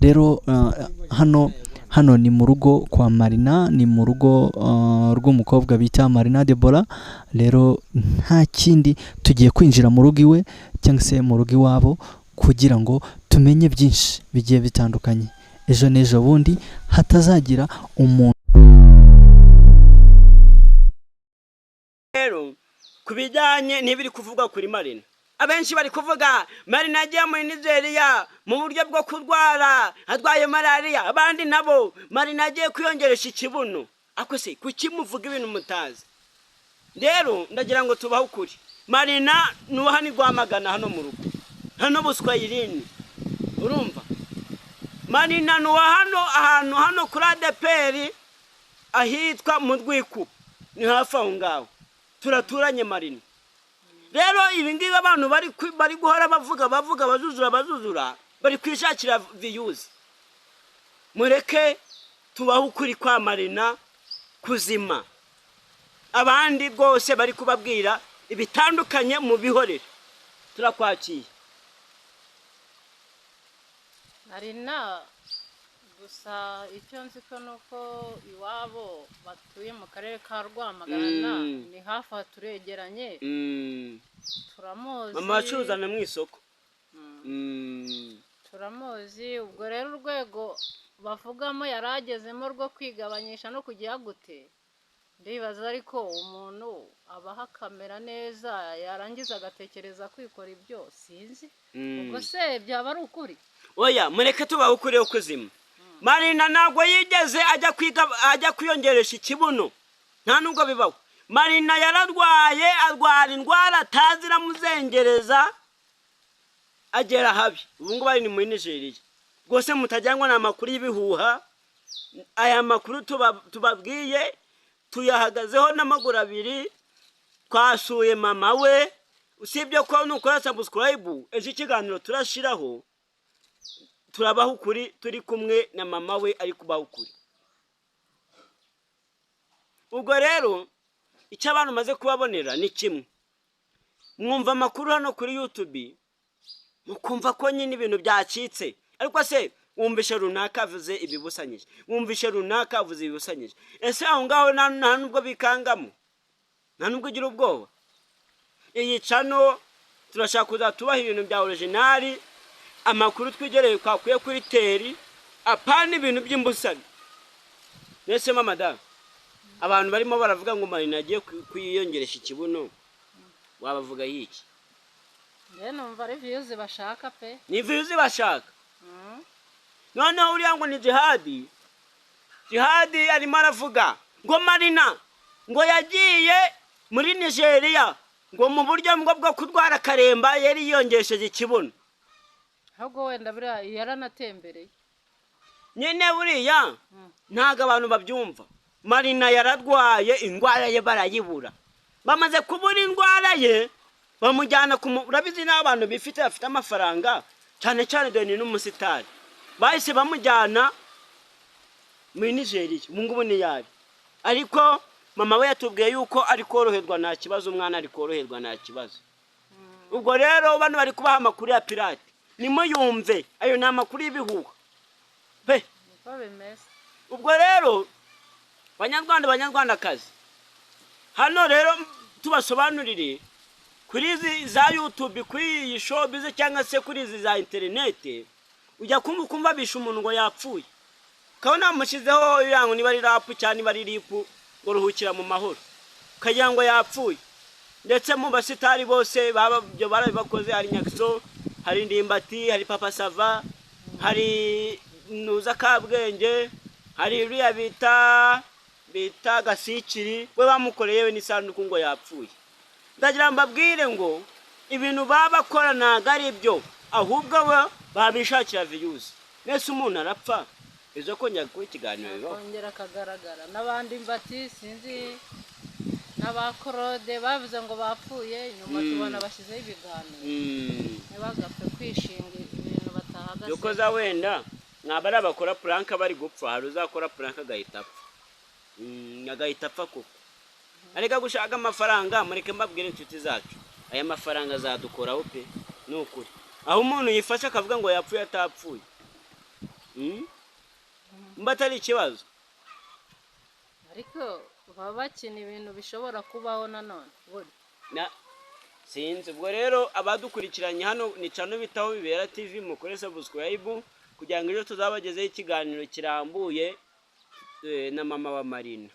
Rero hano ni mu rugo kwa Marina, ni mu rugo rw'umukobwa bita Marina Debora. Rero nta kindi, tugiye kwinjira mu rugo iwe cyangwa se mu rugo iwabo kugira ngo tumenye byinshi bigiye bitandukanye, ejo n'ejo bundi hatazagira umuntu. Rero ku bijyanye n'ibiri kuvugwa kuri Marina, abenshi bari kuvuga Marina agiye muri Nigeria mu buryo bwo kurwara, arwaye malariya. Abandi nabo Marina agiye kwiyongeresha ikibuno. Ako se kuki muvuga ibintu mutazi? Rero ndagira ngo tubahe ukuri. Marina ni uwa hano i Rwamagana, hano mu rugo, hano Buswayirini, urumva? Marina ni uwa hano ahantu hano kuri ADEPR ahitwa mu Rwiku, ni hafi aho ngaho turaturanye Marina. Rero ibi ngibi abantu bari guhora bavuga bavuga bazuzura bazuzura, bari kwishakira views. Mureke tubahe ukuri kwa Marina kuzima, abandi rwose bari kubabwira ibitandukanye mu bihorere. Turakwakiye. Marina gusa icyo nzi ko ni uko iwabo batuye mu karere ka Rwamagana, ni hafi aha turegeranye, turamuzi. Mama bacuruzana mu isoko. Turamuzi. Ubwo rero urwego bavugamo yari agezemo rwo kwigabanyisha no kujya gute, ndibaza. Ariko umuntu abaho akamera neza, yarangiza agatekereza kwikora ibyo, sinzi. Ubwo se byaba ari ukuri? Oya, mureke tubahe ukuri wo kuzima. Marina ntabwo yigeze ajya kwiga, ajya kwiyongeresha ikibuno, nta nubwo bibaho. Marina yararwaye, arwara indwara atazi iramuzengereza, agera habi. Ubu ngubu ari ni muri Nigeria. Rwose mutajyanwa ni amakuru y'ibihuha. Aya makuru tubabwiye tuyahagazeho n'amaguru abiri. Twasuye mama we. Usibye ko nukora subscribe, ejo ikiganiro turashiraho, turabaha ukuri turi kumwe na mama we ari kubaha ukuri. Ubwo rero icyo abantu maze kubabonera ni kimwe: mwumva amakuru hano kuri YouTube, mukumva ko nyine ibintu byacitse. Ariko se wumvishe runaka avuze ibibusanyije, wumvishe runaka avuze ibibusanyije, ese aho ngaho nta nubwo bikangamo, nta nubwo ugira ubwoba? Iyi channel turashaka kuzatubaha ibintu bya original, amakuru twigereye twakuye kuri terrain, apana ibintu by'imbusane. Mbese mama da, abantu barimo baravuga ngo Marina agiye kwiyongeresha ikibuno, wabavuga yiki? Njye numva ari views bashaka pe. Ni views bashaka. Noneho uriya ngo ni Jihadi, Jihadi arimo aravuga ngo Marina ngo yagiye muri Nigeria ngo mu buryo ngo bwo kurwara akaremba, yari yiyongesheje ikibuno. Ahubwo wenda buriya yaranatembereye. Nyine buriya ntabwo abantu babyumva. Marina yararwaye, indwara ye barayibura. Bamaze kubura indwara ye, bamujyana ku urabizi n'abantu bifite, bafite amafaranga cyane cyane, dore ni n'umusitari. Bahise bamujyana muri Nigeria, ubu ngubu ni yari. Ariko mama we yatubwiye yuko ari koroherwa, nta kibazo, umwana ari koroherwa, nta kibazo. Ubwo rero bano bari kubaha amakuru ya pirate, nimuyumve, ayo ni amakuru y'ibihuha pe. Niko bimeze. Ubwo rero banyarwanda, banyarwandakazi, hano rero tubasobanurire kuri izi za YouTube, kuri iyi showbiz cyangwa se kuri izi za interineti, ujya kumva ukumva bishe umuntu ngo yapfuye, ukabona bamushyizeho ibirango, niba ari rapu cyangwa niba ari RIP, ngo ruhukira mu mahoro, ukagira ngo yapfuye. Ndetse mu basitari bose baba ibyo barabibakoze: hari Nyakiso, hari Ndimbati, hari Papa Sava, hari Nuza Kabwenge, hari uriya bita Gasikiri, we bamukoreye we n'isanduku ngo yapfuye. Ndagira ngo mbabwire ngo ibintu baba bakora ntabwo ari byo, ahubwo bo babishakira views. Mbese umuntu arapfa, ejo kongera gukora ikiganiro bibaho? Kongera akagaragara n'abandi mbati sinzi n'abakorode bavuze ngo bapfuye, nyuma tubona bashyizeho ibiganiro. Ntibagapfe kwishinga ibintu batahagaze. Yokoza wenda mwaba ari abakora prank bari gupfa, hari uzakora prank agahita apfa, agahita apfa koko. Ariko gushaka amafaranga, mureke mbabwire inshuti zacu, aya mafaranga azadukoraho pe, ni ukuri. Aho umuntu yifashe akavuga ngo yapfuye atapfuye. Mba atari ikibazo. Ariko baba bakina ibintu bishobora kubaho nanone burya. Sinzi. Ubwo rero abadukurikiranye, hano ni channel bitaho Bibera TV, mukore subscribe kugira ngo ejo tuzabagezeho ikiganiro kirambuye na mama wa Marina.